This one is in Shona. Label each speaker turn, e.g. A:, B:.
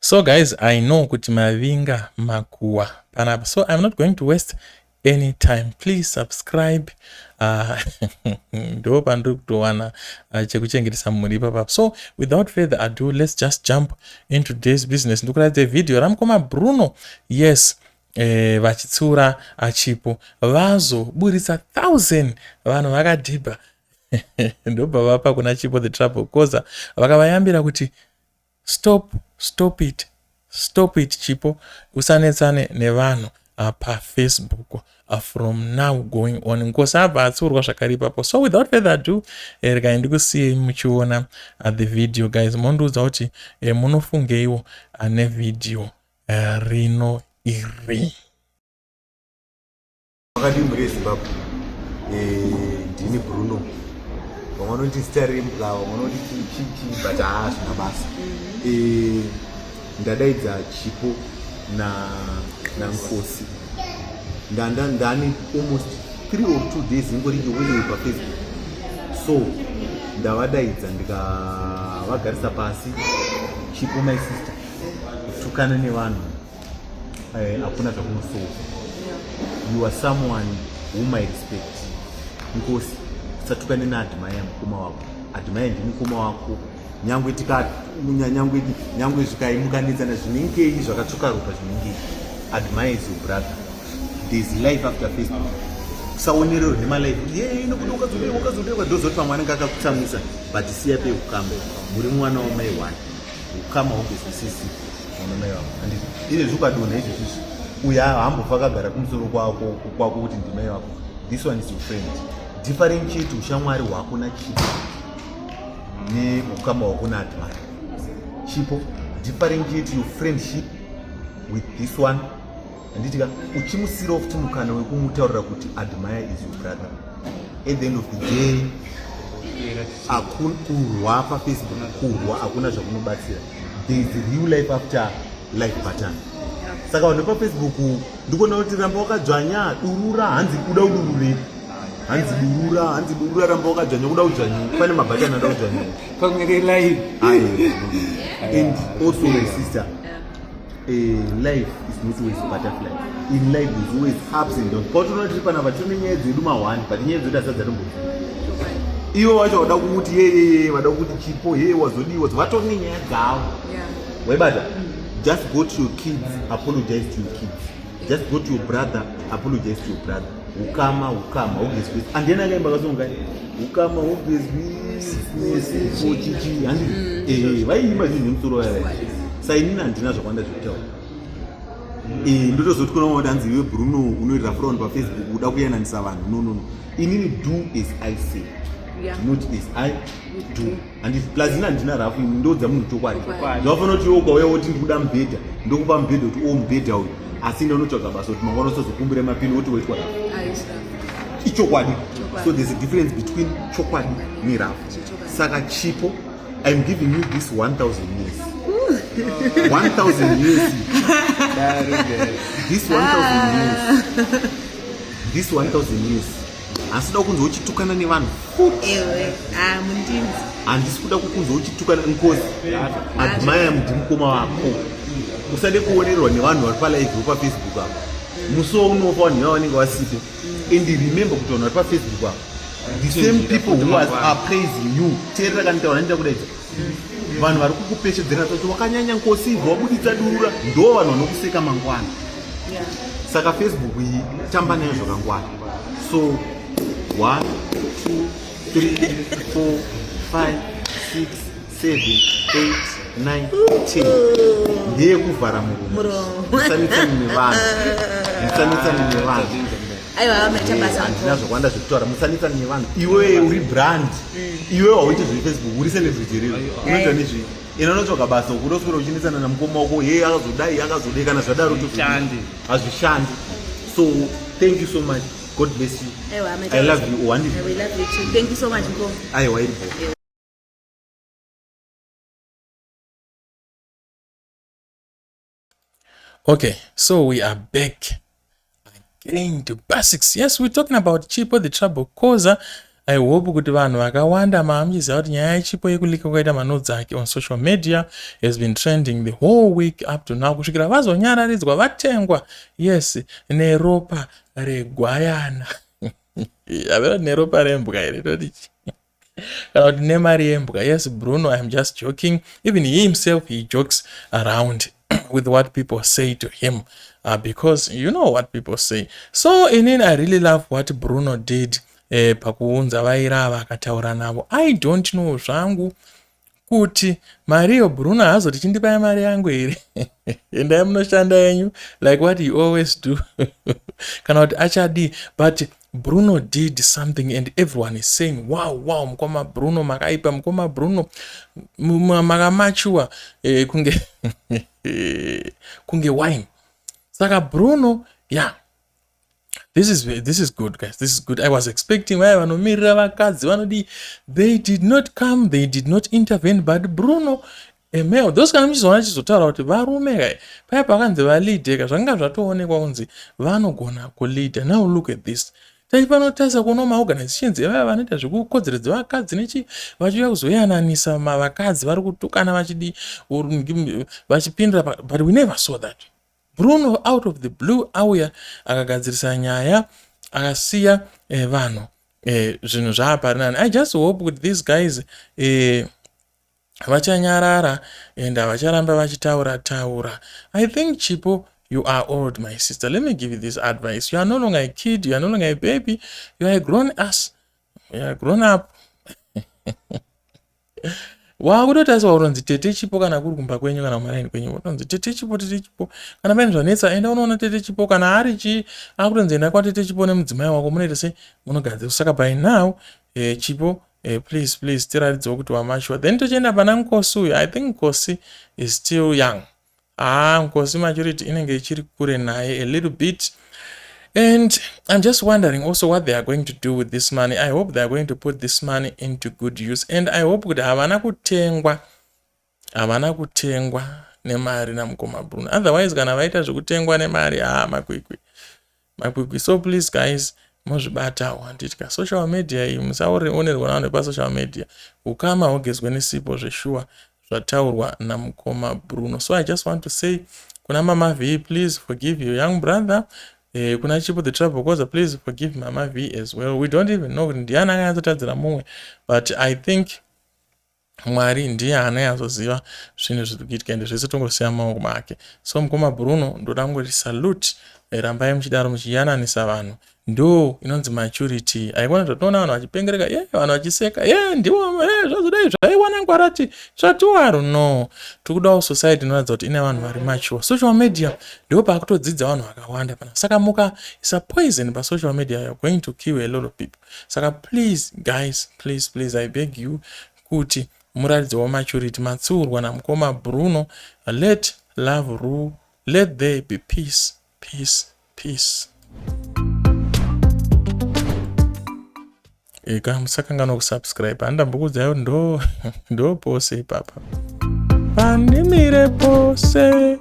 A: So guys, I know kuti mavinga makuwa panapa, so I'm not going to waste any time. Please subscribe. Ndo pandiri kutowana chekuchengetesa mhuri ipapa. So without further ado, let's just jump into today's business. Ndikuratidza vhidhiyo ramukoma Bruno, yes, vachitsiura aChipo, vazoburitsa 1000 vanhu vakadhibha, ndobva vapa kuna Chipo the Trouble Causer, vakavayambira kuti stop, stop it, stop it, Chipo, usanetsane nevanhu paFacebook from now going on. Nkosi abva atsiurwa zvakare ipapo. So without further ado, regai ndikusiyei muchiona the video, guys. Mondiudza kuti munofungeiwo nevhidhiyo rino iri.
B: Makadii mhuri yeZimbabwe? Ndini Bruno. Vamwe vanoti zita rembwa, vamwe vanoti chichi, but haa, zvina basa. Ndadaidza Chipo naNkosi. Ndani almost 3 or 2 days ingori yoweyowe paFacebook, so ndavadaidza, ndikavagarisa pasi. Chipo, my sister, kutukana nevanhu hakuna zvakunosolva. You are someone whom I respect. Nkosi, usatukane naAdmire, mukoma wako. Admire ndimukoma wako, nyangwe nyangwe zvikaimukanetsana zvinengei, zvakatsvuka ropa zvinengei, Admire is your brother. There is life after Facebook. Usaonererwa nemalife ye nokuti ukazodei, ukazodei, ndozoti pamwe anenge akakutsamwisa, but siya peukama. Muri mwana wamai one, ukama hugezwisisi mwana mai wako, handiti? Izvezvi ukadonha izvezvizvi, uyu haambofa akagara kumusoro kwako kuti ndimai wako. This one is your friend. Differentiate ushamwari hwako naChipo neukama hwako naAdmire. Chipo, differentiate your friendship with this one, handiti ka? Uchimusirawo futi mukana wekumutaurira kuti Admire is your brother. At the end of the day, kurwa paFacebook, kurwa hakuna zvakunobatsira. There is real life after like button. Saka vanhu vepaFacebook, ndikuona kuti ramba wakadzvanya, durura, hanzi kuda udurure, hanzi durura, hanzi durura, ramba wakadzvanya, kuda kudzvanyiwa, pane mabhatani anoda kudzvanyiwa.
C: Pamwe relive.
B: And also, my sister, life is not always butterfly. In life there's always ups and downs. Pautoona tiri panapa, tine nyaya dzedu ma1, but nyaya dzedu asati dzatombobva. Ivo vacho vada kuti yeyeye, vada kuti Chipo ye wazodiwa, vatori nenyaya dzavo. Waibata? Just go to your kids, apologize to your kids. Just go to your brother, apologize to your brother. Ukama, ukama hugezwi. Andiyena akaimba kasongai, ukama hugezwi nesipo chichi, handi? Vaiimba zvinhu nemusoro vaya. Sainini handina zvakawanda zvekutaura. Ndotozoti kuna vamwe hanzi iwe Bruno unoirira fraud paFacebook, uda kuyananisa vanhu. No, no, no, inini do as I say, not as I do. Handiti? Plus ini handina rafu, ini ndoudza munhu chokwadi. Zvavafanira kuti iwe ukauya woti ndikuda mubhedha, ndokupa mubhedha kuti o mubhedha uyu, asi enda unotsvaga basa kuti mangwana usazokumbira mapini woti waitwa rafu. Ichokwadi. So there's a difference between chokwadi nerafu. Saka Chipo, I'm giving you this 1000 years, 1000 years, this 1000 years, this 1000 years. Handisi kuda kunzwa uchitukana nevanhu futi.
D: Ewe, ah, mundinzi.
B: Handisi kuda kukunzwa uchitukana. Nkosi, Admire ndimukoma wako. Usade kuonererwa nevanhu vari palive paFacebook apa. Musi waunofa, vanhu ivava vanenge vasipo. And remember kuti vanhu vari paFacebook apa, the same people who are praising you, teerera kanitaura ndida kudaidza, vanhu vari kukupeshedzera kuti wakanyanya, Nkosi, ibva wabuditsa durura, ndo vanhu vanokuseka mangwana. Saka Facebook iyi, tamba nayo zvakangwara. So 1, 2, 3, 4, 5, 6, 7, 8, 9, 10 ndeyekuvhara muromo.
D: Muromo.
B: Musanetsane nevanhu, musanetsane nevanhu.
D: Aiwa, maita basa.
B: Handina zvakawanda zvekutaura. Musanetsane nevanhu. Iwe uri brand, iwe hauiti zveFacebook, uri celebrity rero, unoita nezvei? Ina unotsvaga basa uku, unoswera uchinetsana namukoma wako, ye akazodai, akazodai, kana zvadaro.
C: Hazvishandi.
B: Hazvishandi. So thank you so much. God bless you.
D: Aiwa, maita
B: I love
D: basa.
B: you. Wandi.
D: We love you too. Thank you so much, Mko.
B: Aiwa, iripo.
A: Okay, so we are back again to basics. Yes, we're talking about Chipo the Trouble Causer. I hope kuti vanhu vakawanda maamuchiziva kuti nyaya yechipo yekulika kwaita manotes ake on social media has been trending the whole week up to now kusvikira vazonyararidzwa vatengwa, yes, neropa regwayana. Avera neropa rembwa here toti kana kuti nemari yembwa. Yes, Bruno, I'm just joking. Even he himself, he jokes around with what people say to him, because you know what people say. So inini I really love what Bruno did pakuunza vairava akataura navo. I don't know zvangu kuti mariyo Bruno haazoti chindipai mari yangu here, endai munoshanda yenyu like what he always do, kana kuti achadii. But Bruno did something and everyone is saying, wow, wow, mukoma Bruno makaipa, mukoma Bruno makamachuwa kunge kunge wine. Saka Bruno, yeah, this is good, guys, this is good. I was expecting vaya vanomirira vakadzi vanodi, they did not come, they did not intervene, but Bruno emeo those. Kana muchizoona chizotaura kuti varume kai paya pakanzi valeade ka, zvanga zvatoonekwa kunzi vanogona kuleada. Now look at this. Taifanotarisa kuona maorganizations evaya vanoita zvekukodzero dzevakadzi nechi vachiuya kuzoyananisa vakadzi vari kutukana vachidi vachipindura, but we never saw that. Bruno out of the blue auya akagadzirisa nyaya, akasiya vanhu zvinhu zvaaparinani. I just hope kuti these guys vachanyarara and havacharamba vachitaura taura. I think, Chipo, you are old, my sister. Let me give you this advice. You are no longer a kid, you are no longer a baby, you are a grown ass, you are grown up. Wakutotariswa kutonzi tete Chipo. Kana kuri kumba kwenyu kana kumaraini kwenyu, utonzi tete Chipo, tete Chipo. Kana paine zvanetsa, enda unoona tete Chipo. Kana ari chii, akutonzi enda kwatete Chipo nemudzimai wako, munoita sei, munogadzira. Saka by now, Chipo, please, please, tiratidzewo kuti wamature. Then tochienda pana Nkosi uyu. I think Nkosi is still young. Ah, Nkosi maturity inenge ichiri kure naye a little bit, and I'm just wondering also what they are going to do with this money. I hope they are going to put this money into good use, and I hope kuti havana kutengwa, havana kutengwa nemari namukoma Bruno. Otherwise kana vaita zvekutengwa nemari, ha, makwikwi, makwikwi. So please, guys, muzvibatawo, handitya social media iyi, musaonerwa navanhu vepasocial media. Ukama hugezwe nesipo zveshuwa zvataurwa namukoma Bruno. So I just want to say kuna Mama V, please forgive your young brother. Kuna Chipo the Trouble Causer, please forgive Mama V as well. We don't even know kuti ndiani akanyatsotadzira mumwe, but I think Mwari ndiye anonyatsoziva zvinhu zviri kuitika, ende zvese tongosiya mumaoko make. So mukoma Bruno, ndoda kungoti salute. Rambai muchidaro muchiyananisa vanhu. Ndo inonzi maturity. Aikona zvatinoona vanhu vachipengereka, ye vanhu vachiseka, ye ndiwo zvazodai zvaiwana ngwarati zvatiwaro. No, tiri society inoratidza kuti ine vanhu vari mature. Social media ndo pakutodzidza vanhu vakawanda pana. Saka mukaisa poison pasocial media, you are going to kill a lot of people. Saka please, guys, please, please, I beg you kuti muratidzewo maturity. Matsiurwa namukoma Bruno. Let love rule, let there be peace, peace, peace. Eka musakanganwa kusubscribe. Handambokuudzai kuti ndo pose ipapa pandimire pose.